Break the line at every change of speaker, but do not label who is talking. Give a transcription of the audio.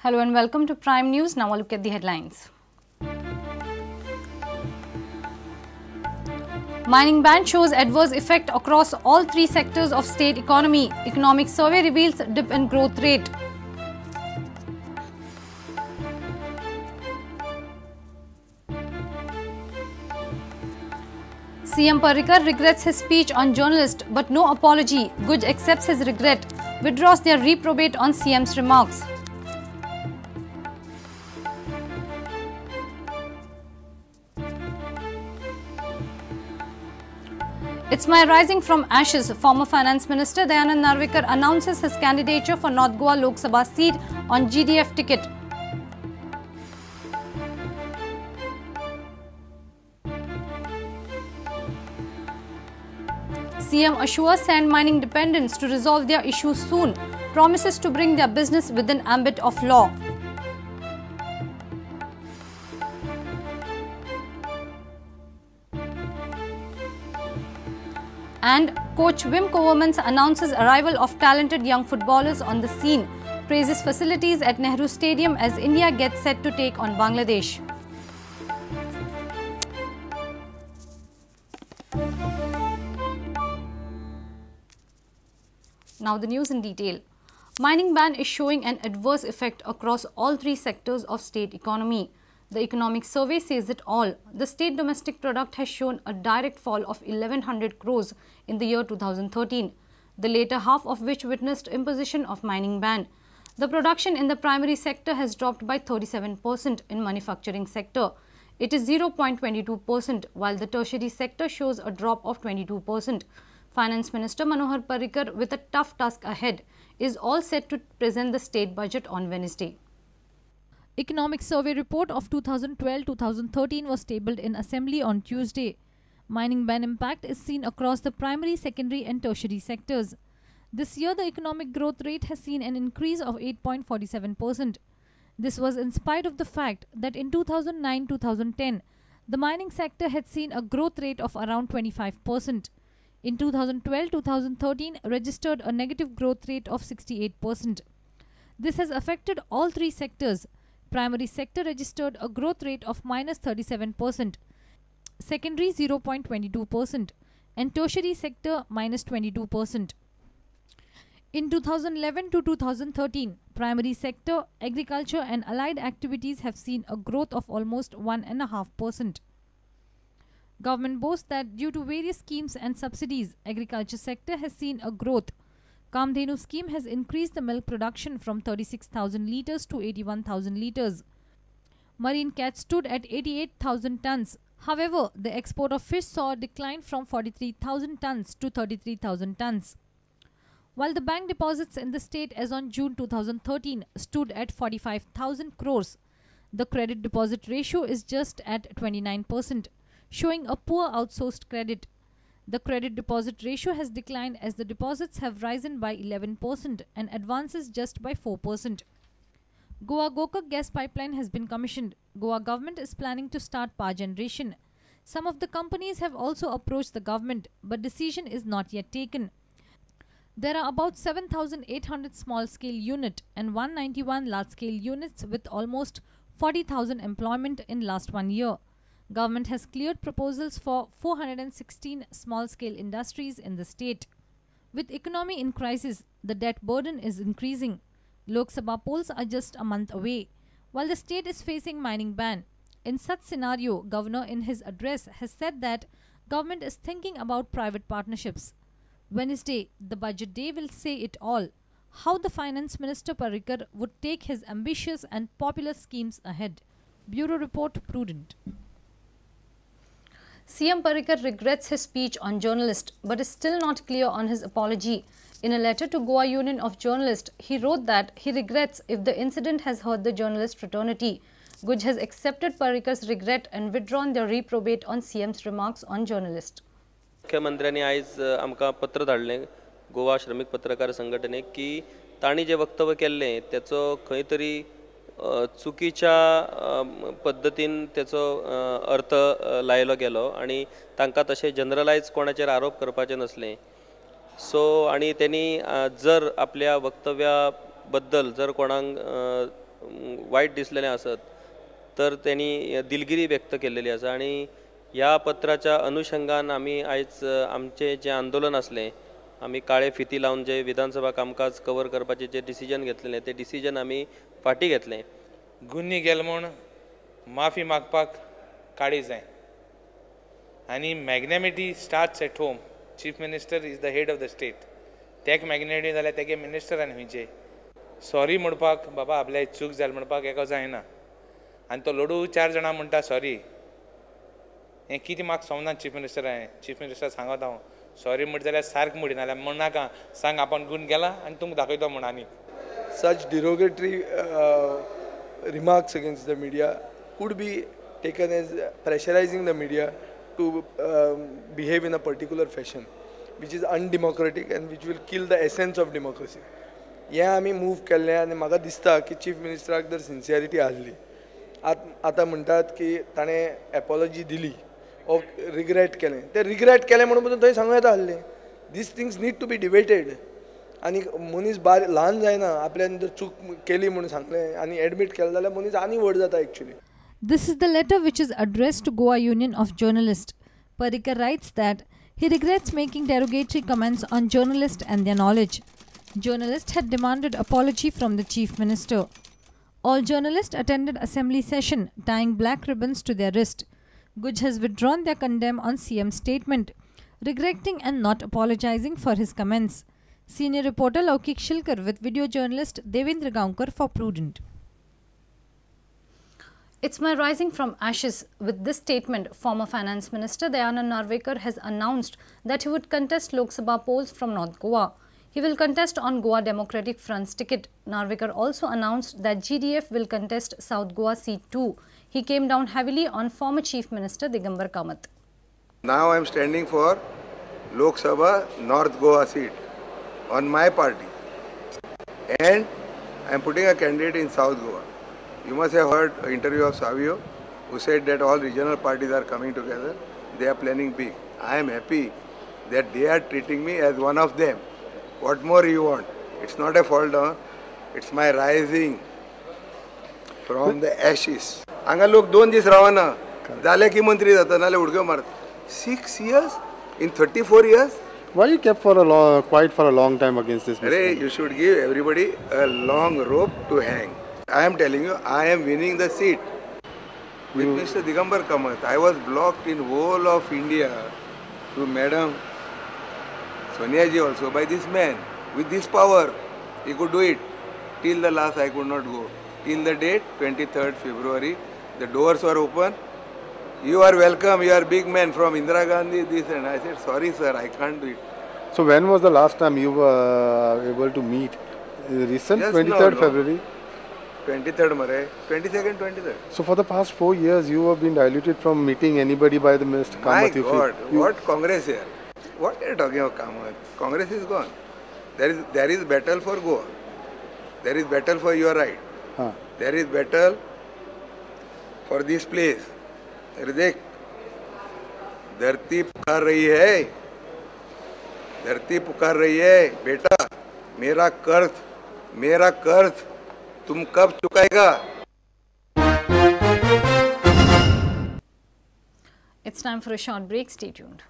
Hello and welcome to Prime News. Now a look at the headlines. Mining ban shows adverse effect across all three sectors of state economy. Economic survey reveals dip in growth rate. CM Parrikar regrets his speech on journalist, but no apology. Guj accepts his regret, withdraws their reprobate on CM's remarks. It's my rising from ashes. Former Finance Minister Dayanand Narvekar announces his candidature for North Goa Lok Sabha seat on GDF ticket. CM assures sand mining dependents to resolve their issues soon, promises to bring their business within ambit of law. And coach Wim Koevermans announces arrival of talented young footballers on the scene, praises facilities at Nehru Stadium as India gets set to take on Bangladesh. Now the news in detail. Mining ban is showing an adverse effect across all three sectors of state economy. The economic survey says it all. The state domestic product has shown a direct fall of 1100 crores in the year 2013, the later half of which witnessed imposition of mining ban. The production in the primary sector has dropped by 37% in manufacturing sector. It is 0.22%, while the tertiary sector shows a drop of 22%. Finance Minister Manohar Parrikar, with a tough task ahead, is all set to present the state budget on Wednesday. Economic Survey report of 2012-2013 was tabled in Assembly on Tuesday. Mining ban impact is seen across the primary, secondary and tertiary sectors. This year, the economic growth rate has seen an increase of 8.47%. This was in spite of the fact that in 2009-2010, the mining sector had seen a growth rate of around 25%. In 2012-2013, registered a negative growth rate of 68%. This has affected all three sectors. Primary sector registered a growth rate of minus 37%, secondary 0.22% and tertiary sector minus 22%. In 2011 to 2013, primary sector, agriculture and allied activities have seen a growth of almost 1.5%. Government boasts that due to various schemes and subsidies, agriculture sector has seen a growth. Kamdhenu scheme has increased the milk production from 36,000 litres to 81,000 litres. Marine catch stood at 88,000 tonnes. However, the export of fish saw a decline from 43,000 tonnes to 33,000 tonnes. While the bank deposits in the state as on June 2013 stood at 45,000 crores, the credit deposit ratio is just at 29%, showing a poor outsourced credit. The credit deposit ratio has declined as the deposits have risen by 11% and advances just by 4%. Goa Gokak gas pipeline has been commissioned. Goa government is planning to start power generation. Some of the companies have also approached the government, but decision is not yet taken. There are about 7,800 small-scale unit and 191 large-scale units with almost 40,000 employment in last 1 year. Government has cleared proposals for 416 small-scale industries in the state. With economy in crisis, the debt burden is increasing. Lok Sabha polls are just a month away, while the state is facing mining ban. In such scenario, Governor in his address has said that government is thinking about private partnerships. Wednesday, the budget day will say it all, how the Finance Minister Parrikar would take his ambitious and popular schemes ahead. Bureau Report, Prudent. CM Parrikar regrets his speech on journalist, but is still not clear on his apology. In a letter to Goa Union of Journalists, he wrote that he regrets if the incident has hurt the journalist fraternity. Guj has accepted Parrikar's regret and withdrawn their reprobate on CM's remarks on journalist.
मुख्यमंत्र्यांनी आयज आमकां पत्र धाडलें गोवा श्रमीक पत्रकार संघटनेक की तांणी जें वक्तव्य केल्लें तेचो खंय तरी चुकीच्या पद्दतीन तेचो अर्थ लायलो गेलो आनी तांकां तशें जनरलायज कोणाचेर आरोप करपाचे नासले. सो आनी तेणी जर आपल्या वक्तव्या बद्दल जर कोणाक वायट दिसलेलें आसत तर तेणी दिलगिरी व्यक्त केल्लेली आसा आनी ह्या पत्राच्या अनुशंगान आमी आयज आमचें जें आंदोलन आसलें, आमी काळे फिती लावन जे विधानसभा कामकाज कवर करपाचें जें डिसिजन घेतलेलें तें डिसिजन आमी फाटीं घेतलें.
गुन्नी गेल म्हूण माफी मागपाक काळी जाय आनी magnanimity starts at home. Chief minister is the head of the state. तेक मॅग्नेमिटी जाल्यार तेगे मिनिस्टरान खंयचे सॉरी म्हणपाक बाबा आपल्या चूक जाली म्हणपाक एका जायना आनी तो लडू 4 जाणां म्हणटा सॉरी. हें कितें म्हाका समजना. चीफ मिनिस्टर हांवें चीफ मिनिस्टर सांगत हांव सॉरी म्हणटा जाल्यार सारकें म्हणिना जाल्यार म्हणनाका, सांग आपूण गुण गेला आनी तुमकां दाखयतो म्हूण. आनी
such derogatory remarks against the media could be taken as pressurizing the media to behave in a particular fashion, which is undemocratic and which will kill the essence of democracy. हें आमी मूव केल्लें आनी म्हाका दिसता की chief मिनिस्टराक जर sincerity आहली, आतां म्हणटात की ताणें एपोलॉजी दिली ओ रिग्रेट केलें, तें रिग्रेट केलें म्हणून पसून थंय सांगूं येता आहलें. These things need to be debated. आनी मनीस बार ल्हान जायना, आपल्यान जर चूक केली म्हणून सांगलें आनी एडमीट केलें जाल्यार मनीस आनी व्हड जाता actually.
This is the letter which is addressed to Goa Union of Journalists. Parrikar writes that he regrets making derogatory comments on journalists and their knowledge. Journalists had demanded apology from the Chief Minister. All journalists attended assembly session, tying black ribbons to their wrist. Guj has withdrawn their condemn on CM's statement, regretting and not apologizing for his comments. Senior reporter Laukik Shilkar with video journalist Devendra Gaonkar for Prudent. It's my rising from ashes. With this statement, former Finance Minister Dayanand Narvekar has announced that he would contest Lok Sabha polls from North Goa. He will contest on Goa Democratic Front's ticket. Narvekar also announced that GDF will contest South Goa seat too. He came down heavily on former Chief Minister Digambar Kamath.
Now I am standing for Lok Sabha North Goa seat on my party, and I am putting a candidate in South Goa. You must have heard an interview of Savio, who said that all regional parties are coming together. They are planning big. I am happy that they are treating me as one of them. What more you want? It's not a fall down. It's my rising from the ashes. Anga lok 2 दीस रावना जाले की मंत्री जाता नाले उडक्यो मारता. 6 years in 34 years.
Why you kept for a long, quiet for a long time against this?
Arey, you should give everybody a long rope to hang. I am telling you, I am winning the seat. With Mr. Digambar Kamath, I was blocked in whole of India to Madam Sonia ji also by this man. With this power, he could do it. Till the last, I could not go. Till the date, 23rd February, the doors were open. You are welcome, you are big man from Indira Gandhi, this and I said, sorry sir, I can't do it.
So when was the last time you were able to meet? Recent, 23rd February?
23rd Mare, 22nd, 23rd.
So for the past 4 years, you have been diluted from meeting anybody by the Mr. Kamath.
My God, what Congress here? What are you talking about Kamath? Congress is gone. There is battle for Goa. There is battle for your right.
Huh.
There is battle for this place. अरे देख, धरती पुकार रही है, धरती पुकार रही है, बेटा मेरा कर्ज तुम कब चुकाएगा?
It's time for a short break. Stay tuned.